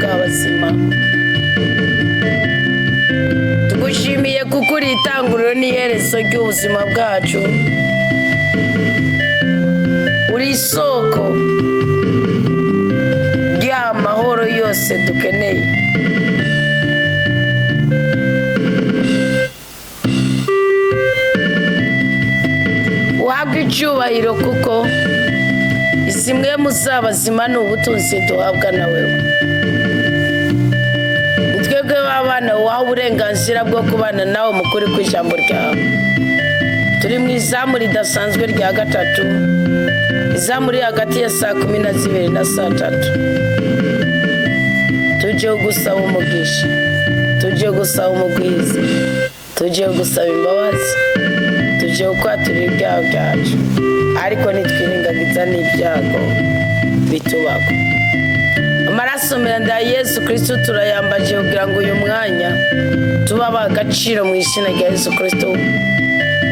bw'abazima. Tugushimiye kuko uri itanguriro n'iherezo ry'ubuzima bwacu, uri isoko ry'amahoro yose dukeneye. Uhabwe icyubahiro kuko zimwe muzabazima ni ubutunzi duhabwa na wewe. Ni twebwe b'abana waha uburenganzira bwo kubana nawe mu kuri kw'ijambo ryawe. Turi mu izamu ridasanzwe rya gatatu, izamu riri hagati ya 12 na 3. Tujye gusaba umugisha, tujye gusaba umugwiza, tujye gusaba imbabazi, tujye kwatura ibyaha byacu, ariko ntitwirengagiza n'ibyago bitubaho. Amaraso meza ya Yesu Kristo turayambaje kugira ngo uyu mwanya tuba ab'agaciro mu izina rya Yesu Kristo,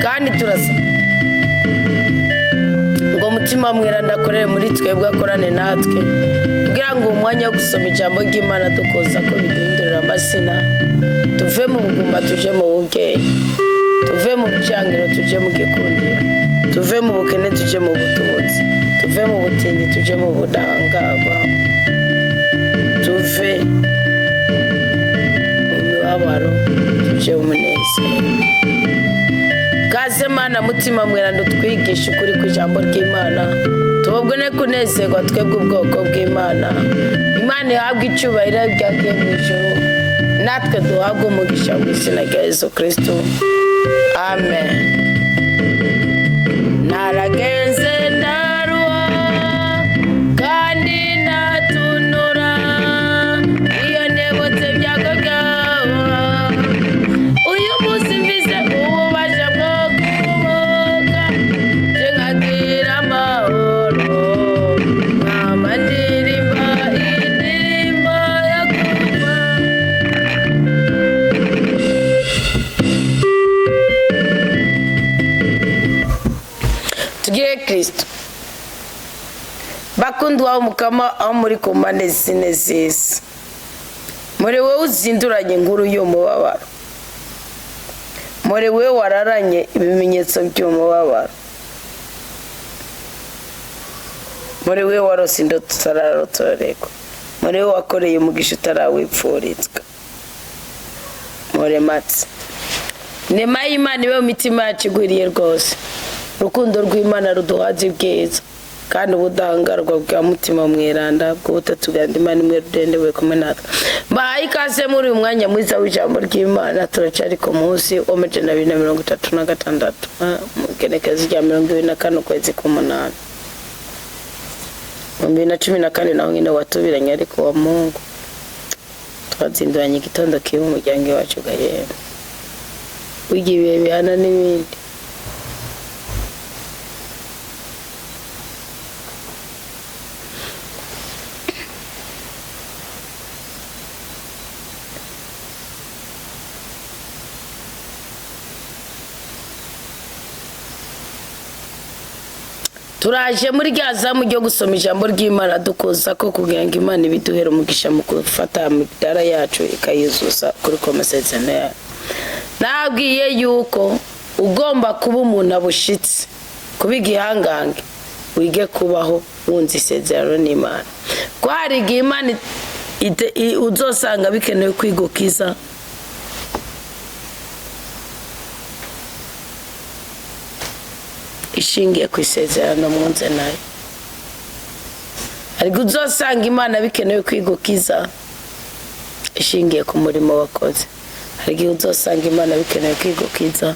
kandi turasa ngo Mutima Mweranda akorere muri twebwe, akorane natwe, kugira ngo umwanya wo gusoma ijambo ry'Imana dukoza ko biduhindurira amazina, tuve mu bugumba tuje mu bubyeyi, tuve mu byangiro tuje mu gikundiro, tuve mu bukene tuje mu butunzi, tuve mu butindi tuje mu budahangarwa, tuve mu mibabaro tuje mu munezero. Kaze Mana Mutima Mweranda utwigishe ukuri kw'ijambo ry'Imana, tubabwene kunezerwa twebwe ubwoko bw'Imana. Imana ihabwe icyubahiro byagiye mu ijuru, natwe duhabwe umugisha mu izina rya Yesu Kristo, amen. Naragenze ndaruha kandi ndatunura, iyo ndebotse byago byaba. Uyu munsi mvise ububasha bwo kuboka, nje nkagira amahoro, nkama ndirimba indirimbo yo kuba. Tugire Kristo bakundwa Mukama aho muri ku mpande zine z'isi, muri wowe uzinduranye inkuru y'umubabaro, muri wowe wararanye ibimenyetso by'umubabaro, muri wowe warose indoto utararotorerwa, muri wowe wakoreye umugisha utarawipfuritswa, murematse nema y'Imana ibe mu mitima yacu igwiriye rwose. Urukundo rw'Imana ruduhaze ibwiza, kandi ubudahangarwa bwa Mutima Mweranda bw'ubutatu bwa Imana imwe rudendewe kumwe natwe. Mbahaye ikaze muri uyu mwanya mwiza w'ijambo ry'Imana. Turacyari ku munsi wa 236, mu igenekerezo rya 24 ukwezi k'umunani mu 2014, naho nyine watubiranye, ariko wa Mungu twazinduranye igitondo kiba umuryango wacu ugahemba wiga ibihe bihana n'ibindi. Turaje muri rya zamu ryo gusoma ijambo ry'Imana dukoza ko kugira ngo Imana ibiduhere umugisha mu gufata imidara yacu ikayuzuza kuri komasezerano yayo. Nabwiye yuko ugomba kuba umuntu abushitse, kuba igihangange, wige kubaho wunze isezerano n'Imana. Ko hari igihe Imana uzosanga bikenewe kwigukiza, ishingiye ku isezerano mwunze nayo. Ariko uzosanga Imana bikenewe kwigukiza ishingiye ku murimo wakoze. Hari igihe uzosanga Imana bikenewe kwigukiza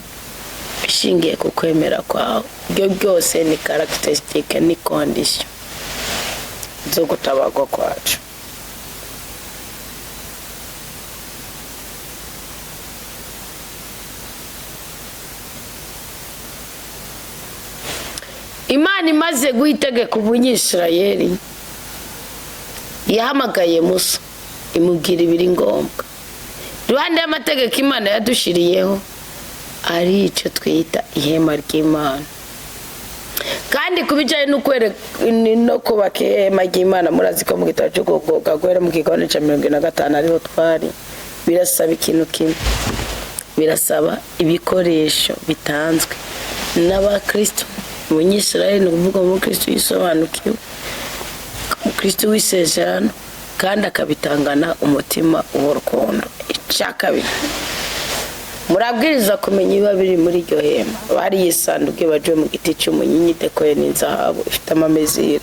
ishingiye ku kwemera kwawe. Ibyo byose ni caractéristique, ni condition zo gutabarwa kwacu. Imana imaze guha itegeko Umunyisirayeli, yahamagaye Musa imubwira ibiri ngombwa. Iruhande y'amategeko Imana yadushiriyeho ari icyo twita ihema ry'Imana. Kandi ku bijyanye no kubaka ihema ry'Imana, murazi ko mu gitabo cy'ukugoga guhera mu kigabane cya 75 ariho twari, birasaba ikintu kimwe, birasaba ibikoresho bitanzwe n'abakristo. Umunyisirayeli ni ukuvuga umukristo yisobanukiwe, umukristo w'isezerano, kandi akabitangana umutima w'urukundo. Icya kabiri, murabwiriza kumenya ibiba biri muri iryo hema. Bari isanduku ibajiwe mu giti cy'umunyinya, idekoye n'inzahabu, ifite amamezero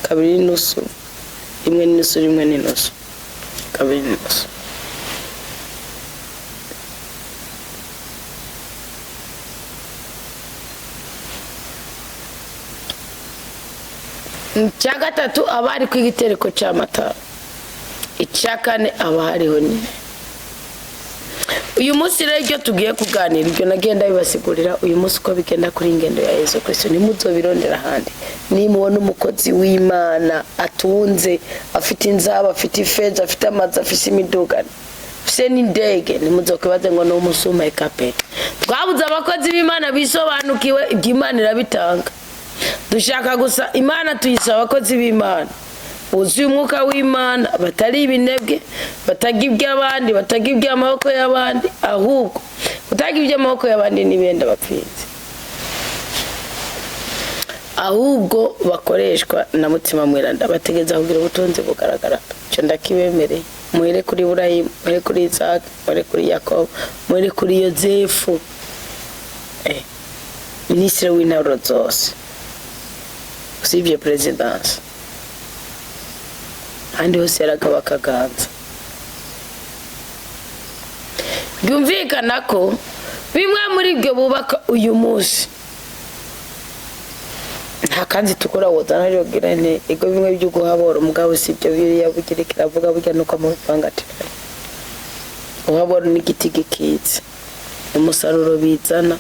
2.5, 1.5, 1.5, 2.5. Icya gatatu, aba ari ku igitereko cy'amatara. Icya kane, aba hariho nyine. Uyu munsi rero ibyo tugiye kuganira, ibyo nagenda bibasigurira uyu munsi uko bigenda kuri ingendo ya Yesu Kristo, ntimuzobirondera ahandi. Nimubona umukozi w'Imana atunze, afite inzaba, afite ifeza, afite amazu, afite imiduga, afite n'indege, ntimuzokwibaze ngo ni umusuma ekape. Twabuze abakozi b'Imana bisobanukiwe, ibyo Imana irabitanga. Dushaka gusa Imana, tuyisaba abakozi b'Imana buzuye umwuka w'Imana, batari ibinebwe, bataga iby'abandi, bataga iby'amaboko y'abandi. Ahubwo kutaga iby'amaboko y'abandi n'ibenda bapfinze, ahubwo bakoreshwa na Mutima Mweranda, bategeza kugira ubutunzi bugaragara. Icyo ndakibemereye. Muhere kuri Burayimu, muhere kuri Isaka, muhere kuri Yakobo, muhere kuri Yozefu, minisitiri w'intaro zose usibye perezidansi, ahandi hose yaragaba akaganza. Byumvikana ko bimwe muri ibyo bubaka uyu munsi nta kandi tukora wozana rero nte ego bimwe byo guhabora umugabo, si ibyo biriya bugira kiravuga burya nuko amupanga ati uhabora n'igiti gikitse, umusaruro bizana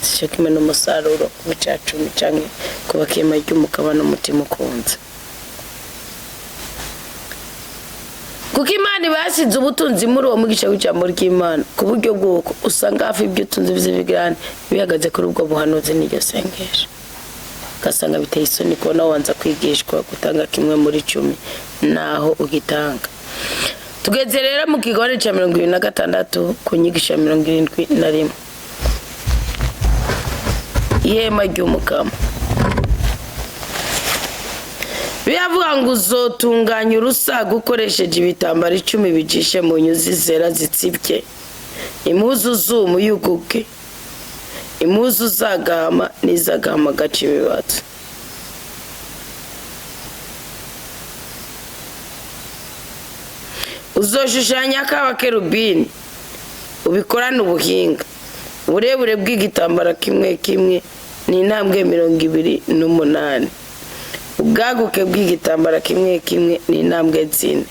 sicyo kimwe n'umusaruro w'icacumi canke kubaka ihema ry'umukaba n'umutima ukunze. Kuko Imana iba yasize ubutunzi muri uwo mugisha w'ijambo ry'Imana, ku buryo bw'uko usanga hafi ibyo utunze by'ibigirane bihagaze kuri ubwo buhanuzi n'iryo sengesho. Ugasanga biteye isoni kubona wabanza kwigishwa gutanga kimwe muri 10 naho ugitanga. Tugeze rero mu kigabane cya 76 ku nyigisho ya 71, ihema ry'umukama. Biravuga ngo uzotunganya urusaga ukoresheje ibitambaro 10 bijishe mu nyuzi zera zitsibye, impuzu z'umuyuguge, impuzu z'agahama n'iz'agahama gaca ibibatsi. Uzoshushanya ak'abakerubini, ubikorane ubuhinga. Uburebure bw'igitambaro kimwe kimwe ni intambwe 28, ubwaguke bw'igitambaro kimwe kimwe ni intambwe 4.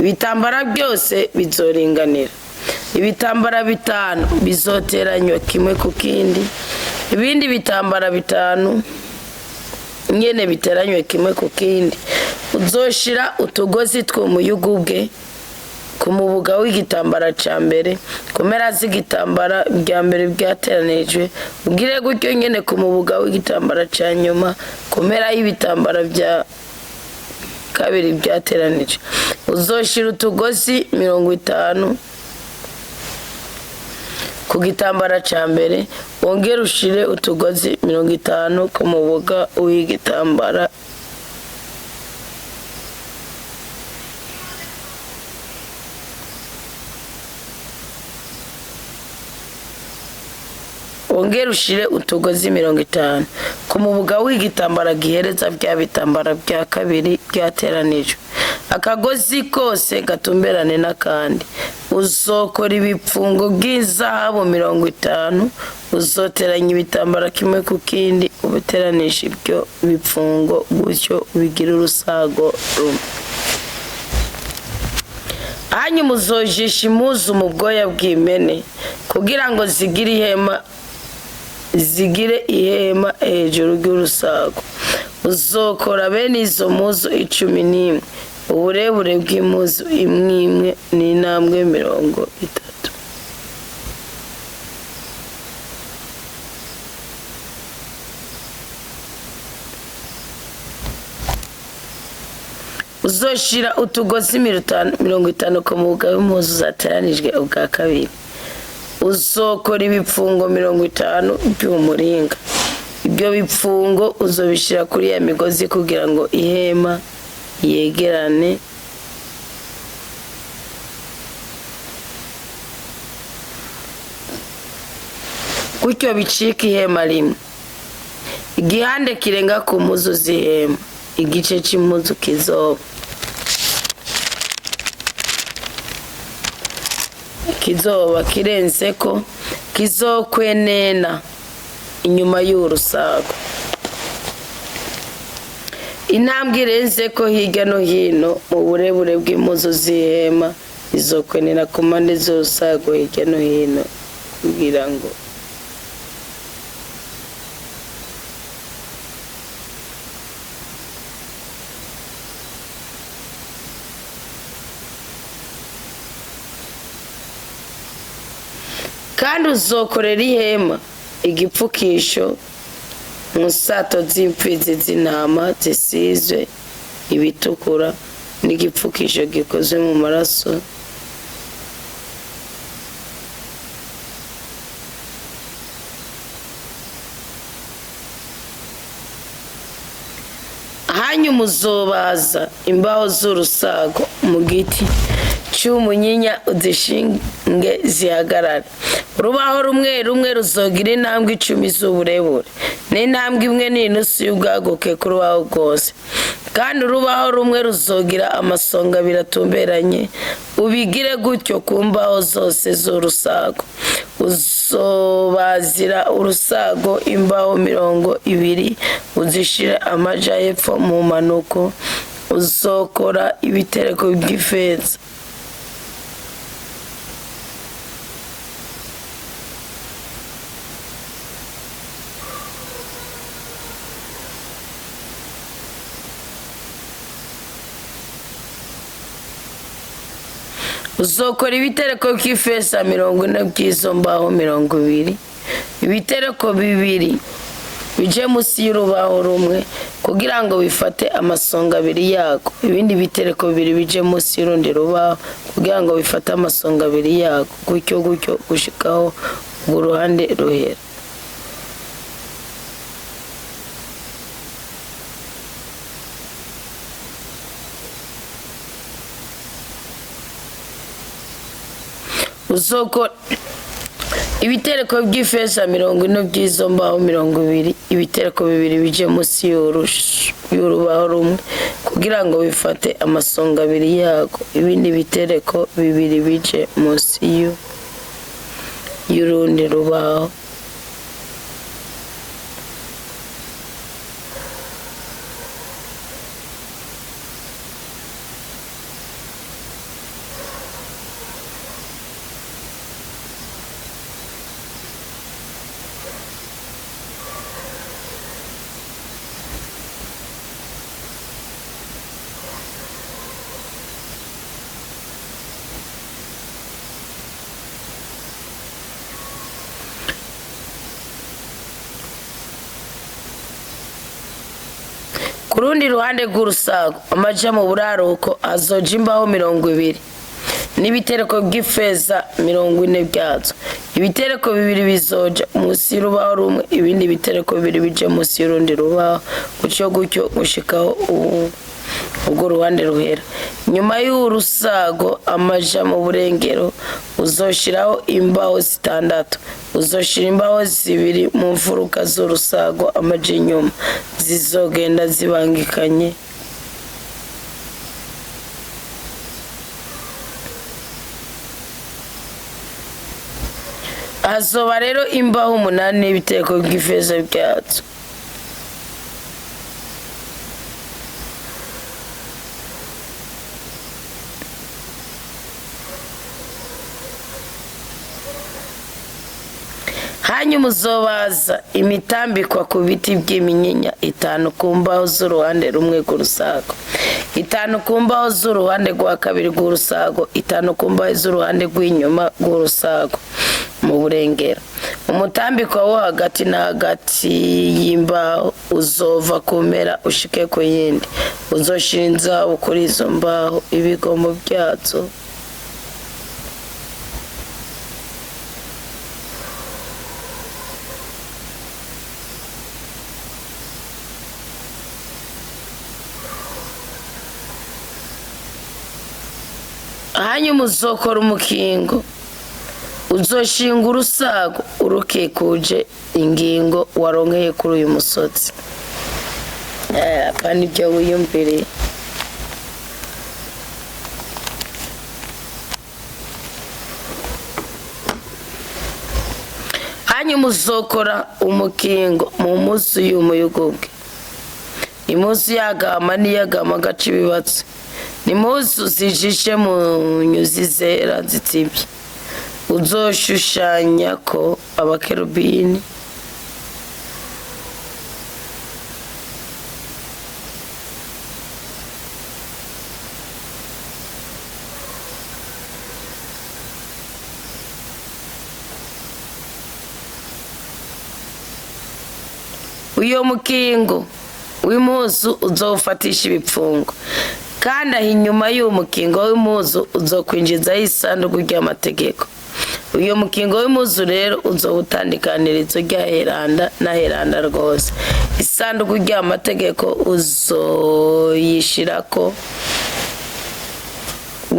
Ibitambara byose bizoringanira. Ibitambara 5 bizoteranywa kimwe ku kindi, ibindi bitambara 5 nyene biteranywe kimwe ku kindi. Uzoshira utugozi tw'umuyugubwe ku mubuga w'igitambara ca mbere, ku mpera z'igitambara bya mbere byateranijwe, ugire gutyo nyene ku mubuga w'igitambara ca nyuma, ku mpera y'ibitambara bya kabiri byateranijwe. Uzoshira utugozi 50 ku gitambara ca mbere, wongere ushire utugozi 50 ku mubuga w'igitambara wongere ushire utugozi 50 ku mubuga w'igitambara gihereza bya bitambara bya kabiri byateranijwe, akagozi kose gatumberane n'akandi. Uzokora ibipfungo by'izahabu 50, uzoteranya ibitambara kimwe ku kindi, ubiteranisha ibyo bipfungo gutyo bigira urusago rumwe. Hanyuma uzojisha impuzu mu bwoya bw'impene kugira ngo zigire ihema hejuru ry'urusago. Uzokora bene izo mpuzu 11, uburebure bw'impuzu imwe imwe ni intambwe 30. Uzoshira utugozi 50 ku muga w'impuzu zateranijwe ubwa kabiri. Uzokora ibipfungo 50 by'umuringa. Ibyo bipfungo uzobishyira kuri ya migozi kugira ngo ihema yegerane. Gutyo bicike ihema rimwe. Igihande kirenga ku mpuzu z'ihema, igice cy'impuzu kizoba kirenzeko kizokwenena inyuma y'urusago. Intambwe irenzeko hirya no hino mu burebure bw'impuzu z'ihema izokwenena ku mpande z'urusago hirya no hino, kugira ngo kandi uzokorera ihema igipfukisho mu nsato z'imfizi z'intama zisizwe ibitukura n'igipfukisho gikozwe mu maraso Hanyuma uzobaza imbaho z'urusago mu giti cy'umunyinya, uzishinge zihagarare. Urubaho rumwe rumwe ruzogira intambwe 10 z'uburebure n'intambwe 1.5 y'ubwaguke ku rubaho rwose, kandi urubaho rumwe ruzogira amasonga abiri atumberanye. Ubigire gutyo ku mbaho zose z'urusago. Uzobazira urusago imbaho 20, uzishire amaja y'epfo mu manuko. Uzokora ibitereko by'ifeza. Uzokora ibitereko by'ifeza 40 by'izo mbaho 20, ibitereko bibiri bije munsi y'urubaho rumwe kugira ngo bifate amasonga abiri yago, ibindi bitereko bibiri bije munsi y'urundi rubaho kugira ngo bifate amasonga abiri yago, gutyo gutyo gushikaho urwo ruhande ruhera. Uzokora ibitereko by'ifeza 40 by'izo mbaho 20, ibitereko bibiri bije munsi y'urubaho rumwe kugira ngo bifate amasonga abiri yago, ibindi bitereko bibiri bije munsi y'urundi rubaho. Ku rundi ruhande rw'urusago amaja mu buraruko hazoja imbaho 20 n'ibitereko by'ifeza 40 byazo. Ibitereko bibiri bizoja munsi y'urubaho rumwe, ibindi bitereko bibiri bije munsi y'urundi rubaho, gutyo gutyo gushikaho ubwo ruhande ruhera. Nyuma y'urusago amaja mu burengero uzoshiraho imbaho zitandatu. Uzoshira imbaho zibiri mu mfuruka z'urusago amaja inyuma, zizogenda zibangikanye. Hazoba rero imbaho 8 n'ibitereko by'ifeza byazo. Hanyuma uzobaza imitambikwa ku biti by'iminyinya, 5 ku mbaho z'uruhande rumwe rw'urusago, 5 ku mbaho z'uruhande rwa kabiri rw'urusago, 5 ku mbaho z'uruhande rw'inyuma rw'urusago. Mu burengero, umutambiko wo hagati na hagati y'imbaho uzova ku mpera ushike ku yindi. Uzoshira inzahabu kuri izo mbaho, ibigomo byazo. Hanyuma uzokora umukingo, uzoshinga urusago urukikuje ingingo waronkeye kuri uyu musozi. Apana ibyo wiyumviriye. Hanyuma uzokora umukingo mu munsi y'umuyugubwe, impuzu y'agahama n'iy'agahama gaca ibibatsi, n'impuzu zijishe mu nyuzi zera zitsivye. Uzoshushanya ko abakerubini Uyo mukingo w'impuzu uzowufatisha ibipfungo, kandi aho inyuma y'uwo mukingo w'impuzu uzokwinjizaho isanduku ry'amategeko. Uyo mukingo w'impuzu rero uzowutandukanirizo ry'aheranda n'aheranda rwose. Isanduku ry'amategeko uzoyishirako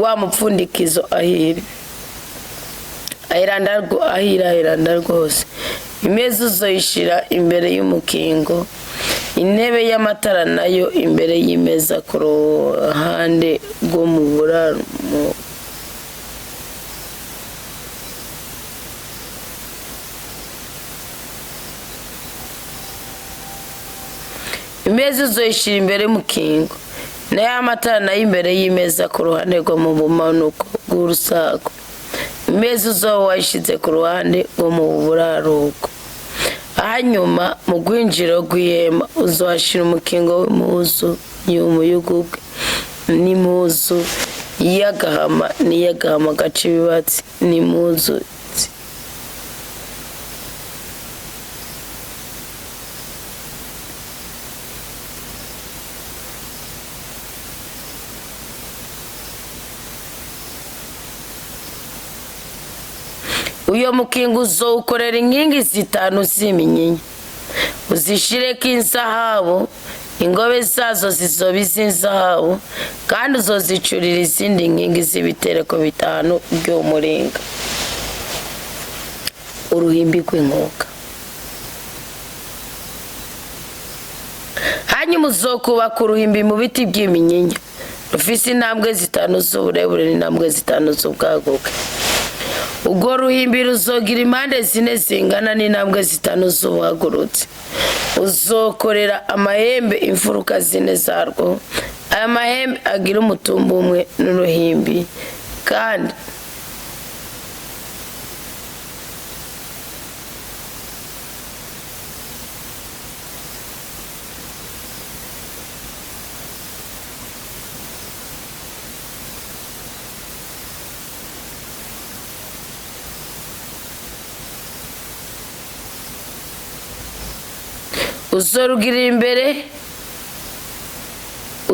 wa mupfundikizo ahiri aheranda ahira aheranda rwose. Imeza uzoyishira imbere y'umukingo, intebe y'amatara nayo imbere y'imeza ku ruhande rwo mu buramuko. Imeza uzoyishira imbere y'umukingo, nayo amatara nayo imbere y'imeza ku ruhande rwo mu bumanuko bw'urusago. Imeza uzoba wayishize ku ruhande rwo mu buraruko. Hanyuma mu rwinjiro rw'ihema uzohashira umukingo w'impuzu y'umuyugubwe n'impuzu y'agahama n'iy'agahama gaca ibibatsi n'impuzu Uyo mukingo uzowukorera inkingi zitanu z'iminyinya, uzishireko inzahabu, ingobe zazo zizoba iz'inzahabu, kandi uzozicurira izindi nkingi z'ibitereko bitanu by'umuringa. Uruhimbi rw'inkuka. Hanyuma uzokubaka uruhimbi mu biti by'iminyinya, rufise intambwe zitanu z'uburebure n'intambwe zitanu z'ubwaguke. Urwo ruhimbi ruzogira impande zine zingana n'intambwe zitanu z'ubuhagurutse. Uzokorera amahembe imfuruka zine zarwo, aya mahembe agira umutumba umwe n'uruhimbi, kandi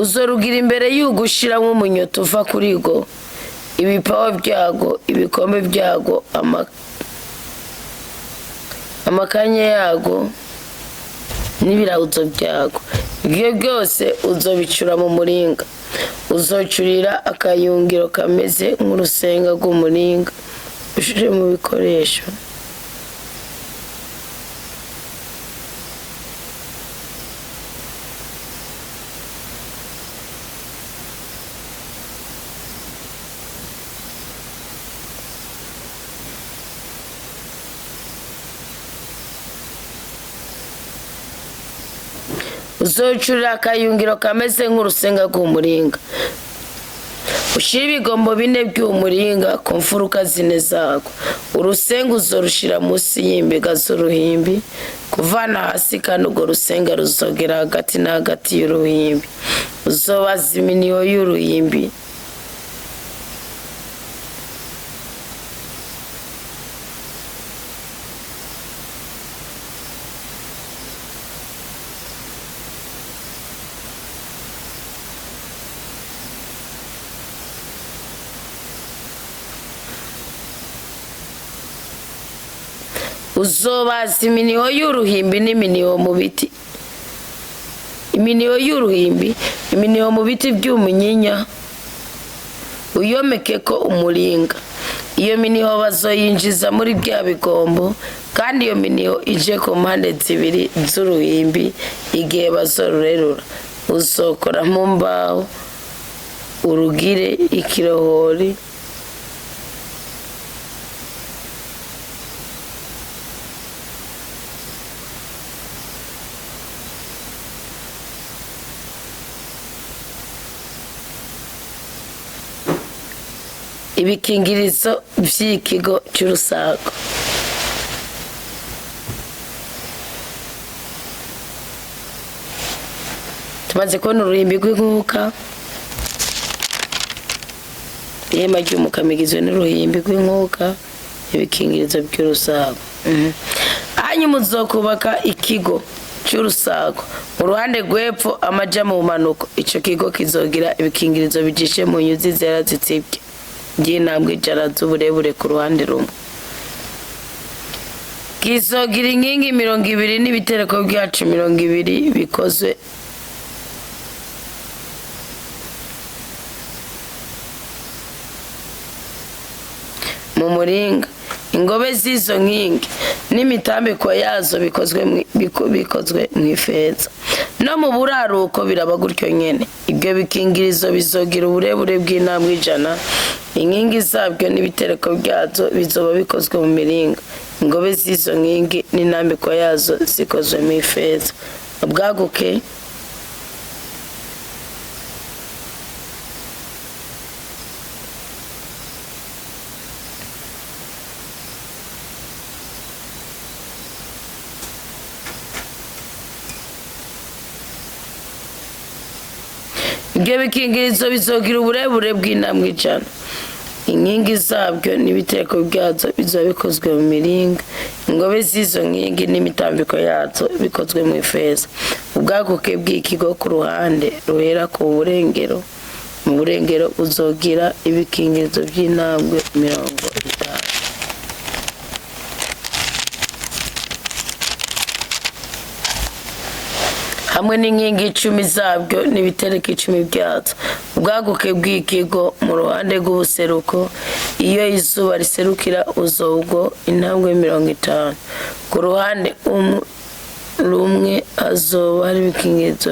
uzorugira imbere y'ugushiramo umunyoto uva kuri go, ibipawa byago, ibikombe byago, amakanya yago n'ibirahuzo byago. Ibyo byose uzobicura mu muringa. Uzocurira akayungiro kameze nk'urusenga rw'umuringa, ushire mu bikoresho. Uzocurira akayungiro kameze nk'urusenga rw'umuringa, ushyire ibigombo bine by'umuringa ku mfuruka zine zarwo. Urusenga uzorushira munsi y'imbiga z'uruhimbi kuvana hasi, kandi urwo rusenga ruzogera hagati na hagati y'uruhimbi. Uzobaza iminiho y'uruhimbi. Uzobaza iminiho y'uruhimbi n'iminiho mu biti, iminiho y'uruhimbi, iminiho mu biti by'umunyinya, uyomeke ko umuringa. Iyo miniho bazoyinjiza muri bya bigombo, kandi iyo miniho ije ku mpande zibiri z'uruhimbi igihe bazorurerura. Uzokora mu mbaho urugire ikirohori ibikingirizo by'ikigo cy'urusago. Tumaze kubona uruhimbi rw'inkuka. Ihema ry'umukama igizwe n'uruhimbi rw'inkuka, ibikingirizo by'urusago. Hanyuma uzokubaka ikigo cy'urusago mu ruhande rw'epfo amaja mu bumanuko. Ico kigo kizogira ibikingirizo bijishe mu nyuzi zera zitsibye by'intambwe 100 z'uburebure ku ruhande rumwe. Kizogira inkingi 20 n'ibitereko byacu 20 bikozwe mu muringa. Ingobe z'izo nkingi n'imitambiko yazo bikozwe mu ifeza. No mu buraruko biraba gutyo nyene. Ibyo bikingirizo bizogira uburebure bw'intambwe 100. Inkingi zabyo n'ibitereko byazo bizoba bikozwe mu miringa. Ingobe z'izo nkingi n'intambiko yazo zikozwe mu ifeza. Ubwaguke ibyo bikingirizo bizogira uburebure bw'intambwe 100. Inkingi zabyo n'ibitereko byazo bizoba bikozwe mu miringa. Ingobe z'izo nkingi n'imitambiko yazo bikozwe mu ifeza. Ubwaguke bw'ikigo ku ruhande ruhera ku burengero mu burengero buzogira ibikingirizo by'intambwe 50. Hamwe n'inkingi 10 zabyo n'ibitereko 10 byazo. Ubwaguke bw'ikigo mu ruhande rw'ubuseruko iyo izuba riserukira uzobwo intambwe 50. Ku ruhande rumwe hazoba hari ibikingirizo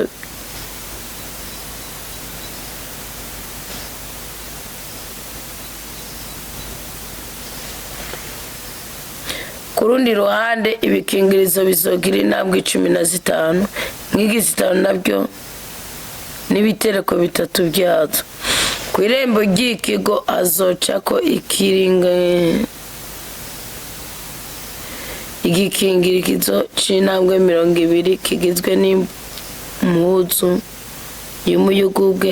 ku rundi ruhande ibikingirizo bizogira intambwe 15, inkingi 5 nabyo n'ibitereko 3 byazo. Ku irembo ry'ikigo azocako igikingirizo c'intambwe 20 kigizwe n'impuzu y'umuyugubwe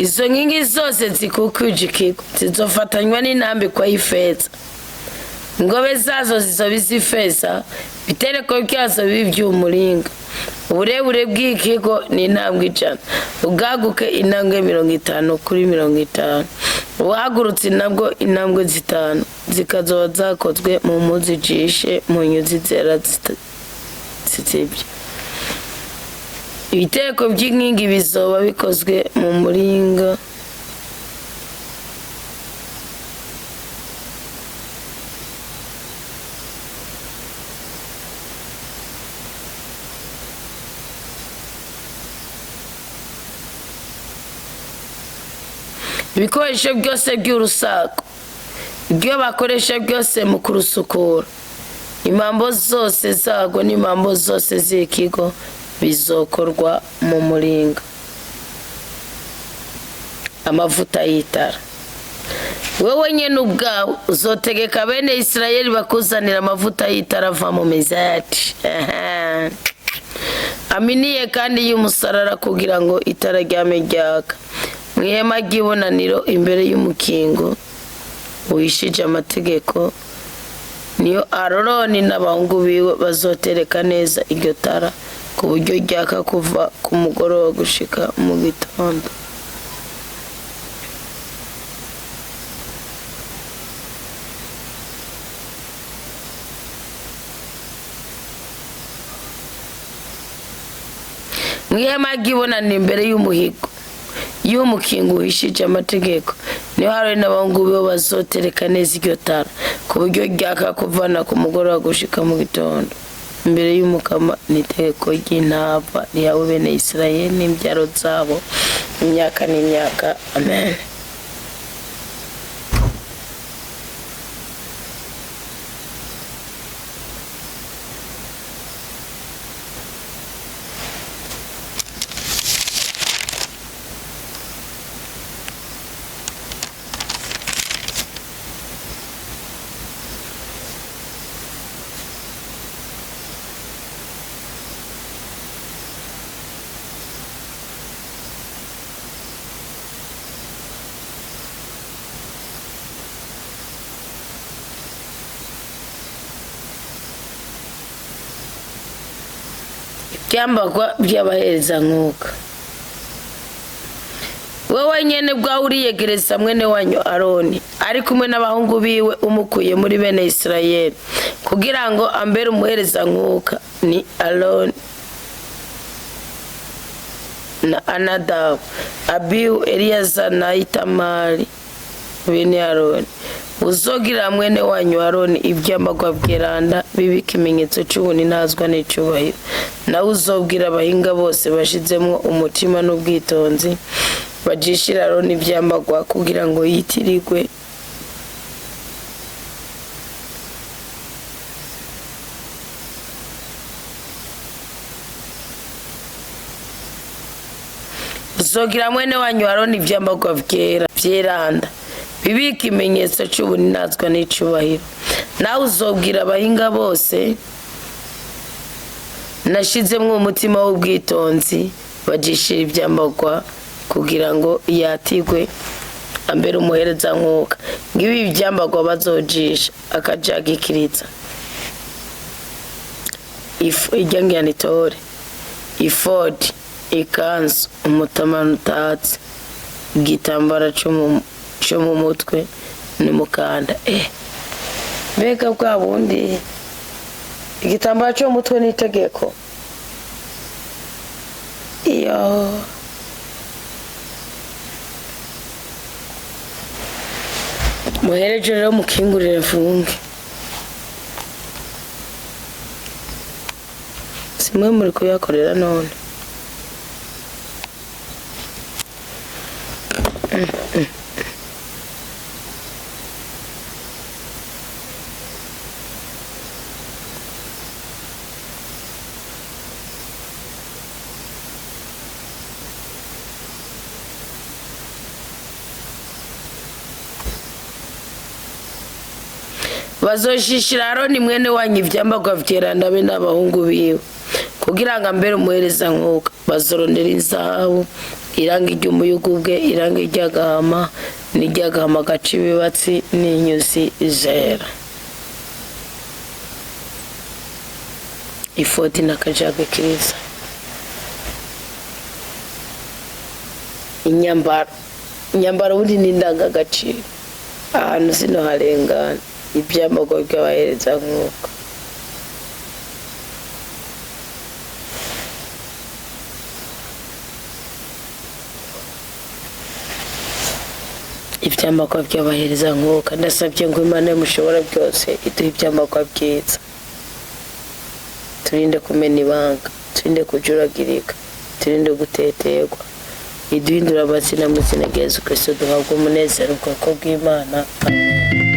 Izo nkingi zose zikukuje ikigo zizofatanywa n'intambikwa y'ifeza. Ingobe zazo zizoba iz'ifeza, ibitereko byazo bibe iby'umuringa. Uburebure bw'ikigo ni intambwe 100, ubwaguke intambwe 50 kuri 50. Ubuhagurutse nabwo intambwe 5, zikazoba zakozwe mu mpuzu ijishe mu nyuzi zera zitsibye. Ibitereko by'inkingi bizoba bikozwe mu muringa. Ibikoresho byose by'urusago, ibyo bakoresha byose mu kurusukura, impambo zose zago n'impambo zose z'ikigo bizokorwa mu muringa. Amavuta y'itara. Wowe nyene ubwawe uzotegeka bene Isirayeli bakuzanira amavuta y'itara ava mu mizati aminiye kandi y'umusarara, kugira ngo itara ryame ryaka mu ihema ry'ibonaniro imbere y'umukingo wishije amategeko. Niyo Aroni n'abahungu biwe bazotereka neza iryo tara ku buryo ryaka kuva ku mugoroba gushika mu gitondo. Mu ihema ry'ibonaniro imbere y'umuhigo y'umukingo uhishije amategeko, niho Aroni n'abahungu biwe bazotereka neza iryo tara ku buryo ryaka kuvana ku mugoroba gushika mu gitondo imbere y'Umukama. Ni itegeko ry'intava rihawe bene Isirayeli n'imbyaro zabo imyaka n'imyaka. Amen. Ibyambagwa by'abaherezankuka. Wowe nyene bwawe uriyegereza mwene wanyu Aroni ari kumwe n'abahungu biwe, umukuye muri bene Isirayeli, kugira ngo ambere umuherezankuka. Ni Aroni na Anadabu, Abihu, Eliyaza na Itamari, bene Aroni. Uzogira mwene wanyu Aroni ibyambagwa byeranda bibe ikimenyetso c'ubuninazwa n'icubahiro. Nawe uzobwira abahinga bose bashizemwo umutima n'ubwitonzi bajishira Aroni ivyambagwa kugira ngo yitirirwe Uzogira mwene wanyu Aroni ivyambagwa vyera vyeranda bibe ikimenyetso c'ubuninazwa n'icubahiro. Nawe uzobwira abahinga bose nashizemwo umutima w'ubwitonzi bajishira ivyambagwa kugira ngo yatigwe ambere umuherezankuka. Ngibi ivyambagwa bazojisha: akajagikiriza, ifu irya ngiranitore, ifodi, ikanzu, umutamana utatse, igitambara co mu mutwe n'umukanda. Mbega bwa bundi igitambara cyo mu mutwe n'itegeko iyo muhereje rero mukingurire mfunge. Simwe muri kuyakorera none. Bazoshishira Aroni mwene wanyu ivyambagwa vyeranda be n'abahungu biwe, kugira ngo ambere umuherezankuka. Bazorondera inzahabu, irangi ry'umuyugubwe, irangi ry'agahama n'iry'agahama gaca ibibatsi n'inyuzi zera, ifodi n'akajagikiriza. Inyambaro ubundi ni indangagaciro. Ahantu sino harengana. Ibyambagwa by'abaherezankuka. Ibyambagwa by'abaherezankuka. Ndasabye ngo Imana mushobora byose iduhe ibyambagwa byiza, turinde kumena ibanga, turinde kujuragirika, turinde guteterwa, iduhindura amazina mu izina rya Yesu Kristo, duhabwe umunezero ubwoko bw'Imana. Amen.